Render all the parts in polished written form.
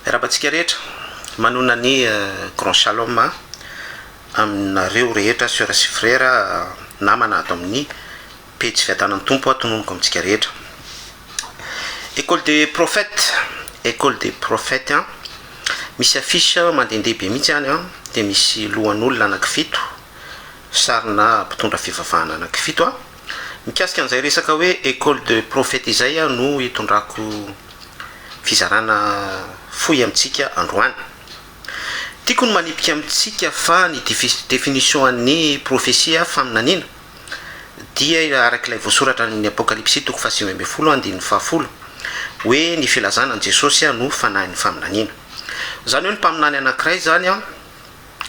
Miarahaba antsika rehetra. Manonona ny Grand Shalom aminareo rehetra Soeur sy Frère namana ato amin'ny pejy Fiadanan'ny Tompo tononiko amintsika rehetra. École des prophètes, École des prophètes an, misy affiche mandehandeha be mihitsy any an, dia misy lohan'olona anankifito, sarina mpitondra fivavahana anankifito an. Mikasika an'izay resaka hoe École de prophètes izay no hitondrako fizarana fohy amintsika androany. Tiako ny manipika amintsika fa ny définition an'ny prophétie, faminaniana, dia araka ilay voasoratra any amin'ny Apokalypsy toko faha-19 andininy faha-10 hoe ny filazana an'i Jesosy no fanahin'ny faminaniana. Izany hoe ny mpaminany anankiray izany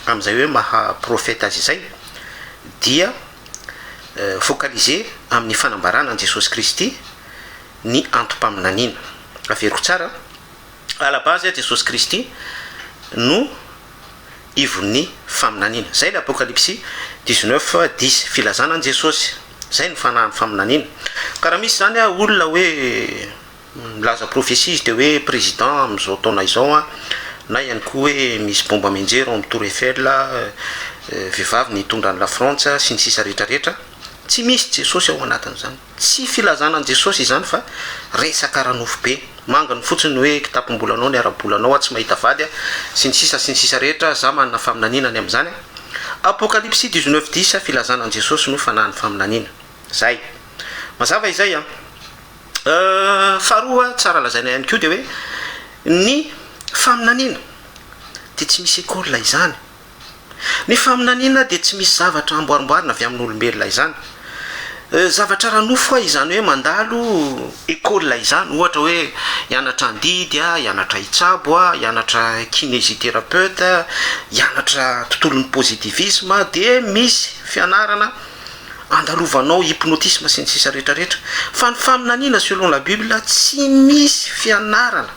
amin'izay hoe maha profeta azy izay dia focaliser amin'ny fanambarana an'i Jesosy Kristy ny antom-paminaniana. Averiko tsara, à la base Jesosy Kristy no ivon'ny faminaniana. Izay ilay Apokalypsy 19 10, filazana an'i Jesosy. Izay no fanahin'ny faminaniana. Ka raha misy izany olona hoe milaza prophetie izy dia hoe président amin'izao taona izao an, na ihany koa hoe misy bomba mianjera ao amin'ny tour Eiffel, vehivavy ny hitondra an'i Lafrantsa sy ny sisa rehetra rehetra, tsy misy Jesosy ao anatin'izany. Tsy filazana an'i Jesosy izany fa resaka ara-nofo be. Manginy fotsiny ny hoe kitapom-bolanao ny ara-bolanao aho tsy mahita vady aho sy ny sisa sy ny sisa rehetra, za manana faminaniana ny amin'izany a. Apokalypsy 19 10 filazana an'i Jesosy no fanahin'ny faminaniana. Zay. Mazava izay an. Faharoa tsara lazaina ihany koa dia hoe ny faminaniana dia tsy misy école izany. Ny faminaniana dia tsy misy zavatra amboarimboarina avy amin'olombelona izany. Zavatra ara-nofo hoa izany hoe mandalo école izany, ohatra hoe hianatra handidy aho, hianatra hitsabo aho, hianatra kinésithérapeute, hianatra tontolon'ny positivisme, dia misy fianarana andalovanao hypnotisme sy ny sisa rehetra rehetra. Fa ny faminaniana selon la bible tsy misy fianarana.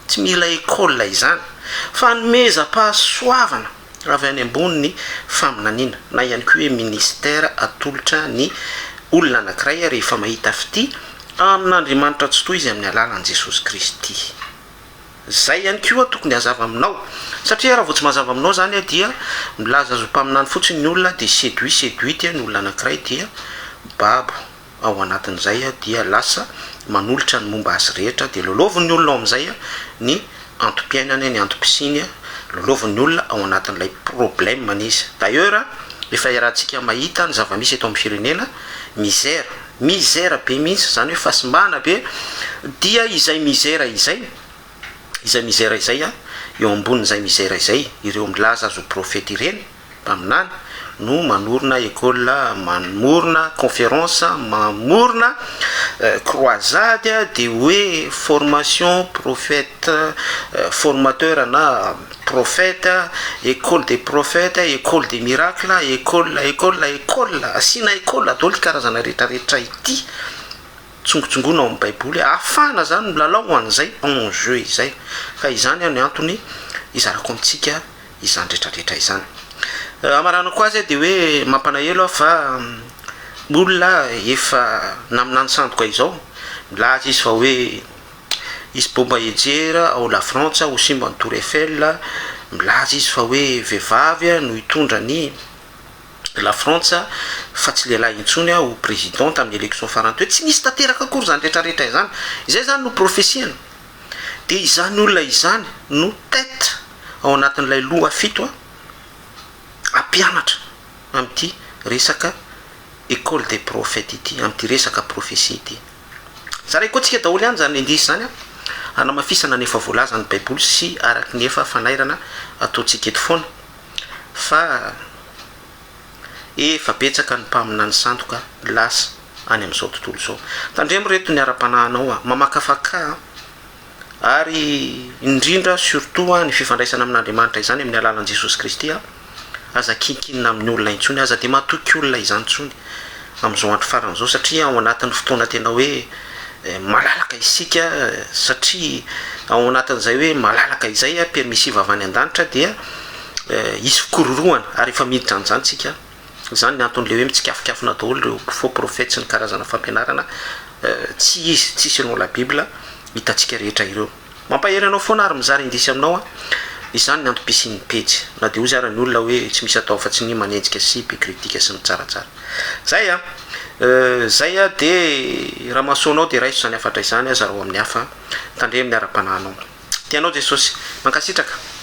Tsy mila école izany. Fanomezam-pahasoavana avy any ambony ny faminaniana, na ihany koa hoe ministère atolotra ny olona anankiray rehefa mahita fitia amin'Andriamanitra Tsitoha izy amin'ny alalan'i Jesosy Kristy. Izay ihany koa tokony hazava aminao. Satria raha vao tsy mazava aminao izany dia milaza azy ho mpaminany fotsiny ny olona dia séduit, séduite ny olona anankiray dia babo. ao anatin'izay dia lasa manolotra ny momba azy rehetra dia lolovin'ny olona ao amin'izay ny antom-piainany, ny antom-pisiany, lolovin'ny olona ao anatin'ilay problème-ny izy. D'ailleurs efa iarahantsika mahita ny zava-misy eto amin'ny firenena, misère, misère be mihitsy, izany hoe fahasimbana be, dia izay misère izay, izay misère izay, eo ambonin'izay misère izay ireo milaza azy ho prophète ireny, mpaminany no manorina école, mamorona conférence, mamorona croisade dia hoe formation prophète formateur na prophète, école des prophètes, école des miracles, école, école, école, asiana école daholo ity karazana rehetra rehetra ity, tsongotsongoina ao amin'ny baiboly, ahafahana zany milalao an'izay enjeu izay, ka izany ny antony hizarako amintsika izany retraretra izany. Hamaranako azy dia hoe mampanahelo aho fa olona efa naminany sandoka izao, milaza izy fa hoe hisy bomba hianjera ao la Frantsa ho simba ny tour Eiffel, milaza izy fa hoe vehivavy no hitondra ny la Frantsa fa tsy lehilahy intsony ho président tamin'ny élection farany teo, tsy nisy tanteraka akory izany retraretra izany, izay izany no profesiany. Dia izany olona izany no tête ao anatin'ilay loha fito hampianatra amin'ity resaka école des prophètes ity, amin'ity resaka prophétie ity. Zaraiko koa tsika daholo ihany izany indice izany an, hanamafisana ny efa voalazan'ny baiboly sy araky ny efa fanairana ataontsika eto foana fa efa betsaka ny mpaminany sandoka lasa any amin'izao tontolo izao. Tandremo reto ny ara-panahinao a, mamakafakà a, ary indrindra surtout ny fifandraisana amin'Andriamanitra izany amin'ny alalan'i Jesosy Kristy a, aza kinkinina amin'ny olona intsony, aza dia matoky olona izany intsony amin'izao andro farany izao satria ao anatin'ny fotoana tena hoe malalaka isika satria ao anatin'izay hoe malalaka izay permissive avy any an-danitra dia hisy fikororohana ary efa miditra an'izany isika. Izany ny anton'ilay hoe mitsikafonkafona daholo ireo faux prophètes sy ny karazana fampianarana tsy izy, tsy selon la bible hitantsika rehetra ireo. Mampahery anao foana ary mizara indisy aminao aho. Izany ny antom-pisian'ny pejy. Na dia hozy ara ny olona hoe tsy misy atao afa-tsy ny manenjika sy be kritika sy mitsaratsara. Zay a! Zay a! Dia raha mahasoa anao dia raiso izany hafatra izany zarao amin'ny hafa. Tandremo ny ara-panahinao. Tia anao Jesosy. Mankasitraka.